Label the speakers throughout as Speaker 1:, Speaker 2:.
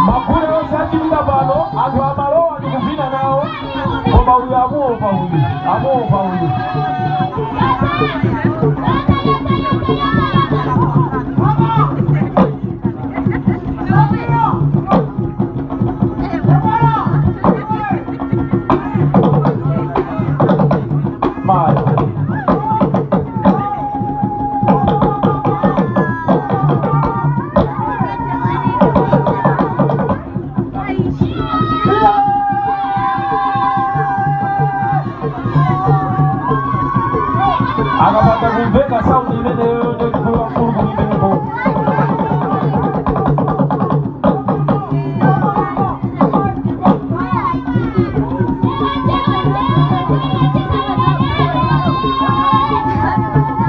Speaker 1: Magule osachitika pano, anthu amalowa ndikuvina nawo, koma uyu amuopa, uyu amuopa uyu. Mayi. Akapanda kumveka sound imeneyo, ndikugula mkulu kulibepo.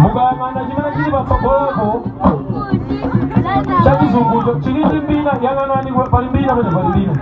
Speaker 1: Mukayang'ana chimene chili patsogolopo chachizungucho chili ndi mbina. Yang'anani, pali mbina pene, pali mbina.